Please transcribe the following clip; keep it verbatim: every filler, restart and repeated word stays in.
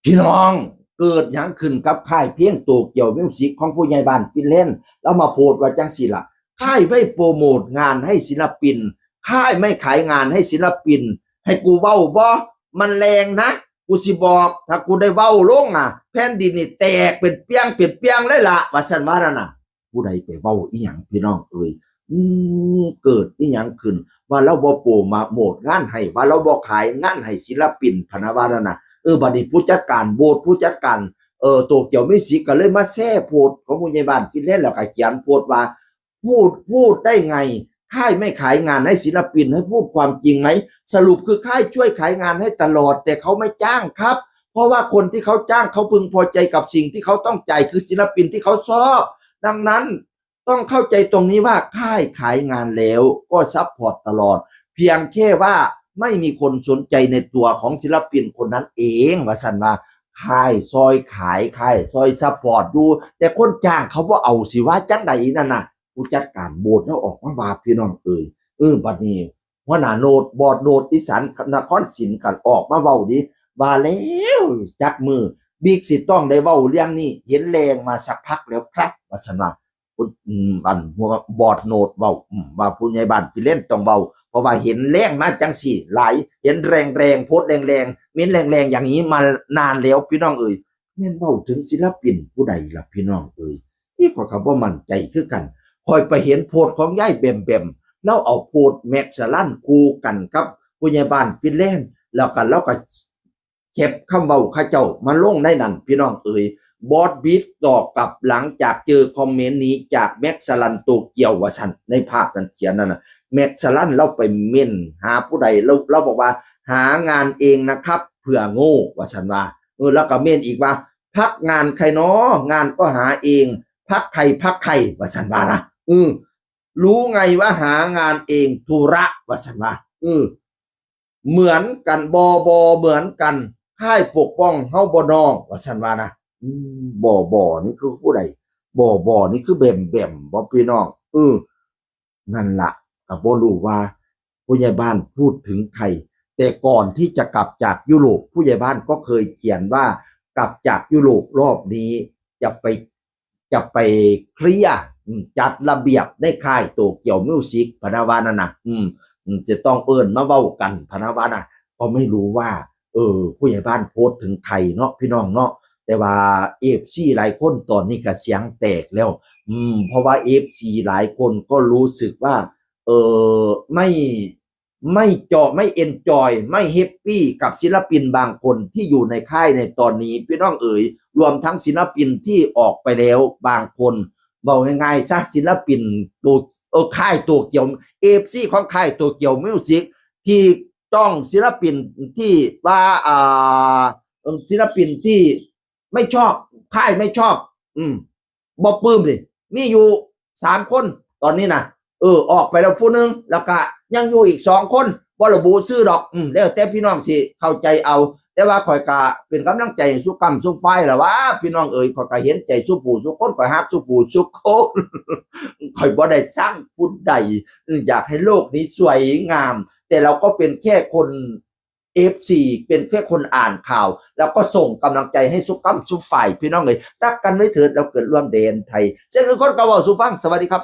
พี่น้อง เกิดหยังขึ้นกับค่ายเพลงโตเกียวมิวสิกของผู้ใหญ่บ้านฟินแลนด์ แล้วมาโพสต์ว่าจังซี่ล่ะ ค่ายไม่โปรโมทงานให้ศิลปิน ค่ายไม่ขายงานให้ศิลปิน ให้กูเว้าบ่ มันแรงนะ กูสิบอก ถ้ากูได้เว้าลงอ่ะ แผ่นดินนี่แตกเป็นเปียงเป็นเปียงเลยล่ะ ว่าซั่นว่านั่นน่ะ ผู้ใดไปเว้าอีหยังพี่น้องเอ่ย อืม เกิดอีหยังขึ้น ว่าเราบ่โปรโมทงานให้ ว่าเราบ่ขายงานให้ศิลปิน พะนะว่านั่นน่ะ เออ บัดนี้ผู้จัดการโบสถ์ ผู้จัดการ เอ่อ โตเกียวมิวสิกก็เลยมาแชร์โพสต์ของผู้ใหญ่บ้านฟินแลนด์ แล้วก็เขียนโพสต์ว่า พูด พูดได้ไง ค่ายไม่ขายงานให้ศิลปิน ให้พูดความจริงไหม สรุปคือค่ายช่วยขายงานให้ตลอด แต่เขาไม่จ้างครับ เพราะว่าคนที่เขาจ้างเขาพึงพอใจกับสิ่งที่เขาต้องจ่าย คือศิลปินที่เขาชอบ ดังนั้นต้องเข้าใจตรงนี้ว่าค่ายขายงานแล้วก็ซัพพอร์ตตลอด เพียงแค่ว่าไม่มีคนสนใจในตัวของศิลปินคนนั้นเอง ว่าซั่นว่า ค่ายซอยขาย ค่ายซอยซัพพอร์ตอยู่ แต่คนจ้างเขาบ่เอา สิว่าจังใดนั่นน่ะ ผู้จัดการโบสถ์แล้วออกมาว่า พี่น้องเอ่ย เออ บัดนี้ หัวหน้าโนด บอสโนดอีสานนครศิลป์กันออกมาเว้าดิ ว่าแล้วจักมือบิ๊กสิต้องได้เว้าเรื่องนี้ เห็นแรงมาสักพักแล้วครับ ว่าซั่นว่า อืม อันหัวบอสโนดเว้า อืม ว่าผู้ใหญ่บ้านฟินแลนด์ต้องเว้า เพราะว่าเห็นแรงมาจังซี่หลาย เห็นแรงๆ โพสต์แรงๆ เม้นแรงๆ อย่างนี้มานานแล้วพี่น้องเอ่ย แม่นเว้าถึงศิลปินผู้ใดล่ะพี่น้องเอ่ย นี่ข้อยก็บ่มั่นใจคือกัน ข้อยไปเห็นโพสต์ของยายแบมแบม ลาวเอาโพสต์แม็กสลันคู่กันกับผู้ใหญ่บ้านฟินแลนด์ แล้วก็ลาวก็แคปคำเว้าเขาเจ้ามาลงในนั้น พี่น้องเอ่ย บอสบิ๊กตอบกลับหลังจากเจอคอมเมนต์นี้จากแม็กสลันโตเกียว ว่าซั่น ในภาพนั้นเขียนนั่นน่ะ แม็กสลันลาวไปเม้นหาผู้ใด ลาว ลาวบอกว่า หางานเองนะครับ เผื่อโง่ ว่าซั่นว่า เออ แล้วก็เม้นอีกว่า พักงานใครน้อ งานก็หาเอง พักใคร พักใคร ว่าซั่นว่านะ เออ รู้ไงว่าหางานเอง ธุระ ว่าซั่นว่า เออ เหมือนกัน บอ บอ เหมือนกัน ค่ายปกป้องเฮาบ่น้อง ว่าซั่นว่านะ อืม บอ บอ นี่คือผู้ใด บอ บอ นี่คือแบมแบมบ่พี่น้อง เออ นั่นละ ก็บ่รู้ว่าผู้ใหญ่บ้านพูดถึงใคร แต่ก่อนที่จะกลับจากยุโรป ผู้ใหญ่บ้านก็เคยเขียนว่า กลับจากยุโรปรอบนี้จะไป จะไปเคลียร์ อืม จัดระเบียบในค่ายโตเกียวมิวสิก พะนะว่านั่นน่ะ อืม อืม จะต้องเอิ้นมาเว้ากัน พะนะว่าน่ะ ก็ไม่รู้ว่า เออ ผู้ใหญ่บ้านโพสต์ถึงใครเนาะพี่น้องเนาะ แต่ว่าเอฟซีหลายคนตอนนี้ก็เสียงแตกแล้ว อืม เพราะว่าเอฟซีหลายคนก็รู้สึกว่า เออ ไม่ ไม่จอ ไม่เอนจอย ไม่แฮปปี้กับศิลปินบางคนที่อยู่ในค่ายในตอนนี้ พี่น้องเอ๋ย รวมทั้งศิลปินที่ออกไปแล้วบางคน เว้าง่ายๆซะ ศิลปินโต เออ ค่ายโตเกียว เอฟซีของค่ายโตเกียวมิวสิก ที่ต้องศิลปินที่ว่า อ่า เอิ่ม ศิลปินที่ไม่ชอบ ค่ายไม่ชอบ อืม บ่ปลื้มสิ มีอยู่สามคนตอนนี้นะ เออ ออกไปแล้วผู้หนึ่ง แล้วก็ยังอยู่อีกสองคน บ่ระบุชื่อดอก อืม แล้วแต่พี่น้องสิเข้าใจเอา แต่ว่าข้อยก็เป็นกำลังใจให้ซุกำซุฝ่ายล่ะว่า พี่น้องเอ๋ย ข้อยก็เห็นใจซุผู้ซุคน ข้อยฮักซุผู้ซุคน ข้อยบ่ได้ซังผู้ใด เออ อยากให้โลกนี้สวยงาม แต่เราก็เป็นแค่คน เอฟซี เป็นแค่คนอ่านข่าว แล้วก็ส่งกำลังใจให้ซุกำซุฝ่าย พี่น้องเอ๋ย รักกันไว้เถิด เราเกิดร่วมแดนไทย เสียงคือคนเก่าเว้าสู่ฟัง สวัสดีครับ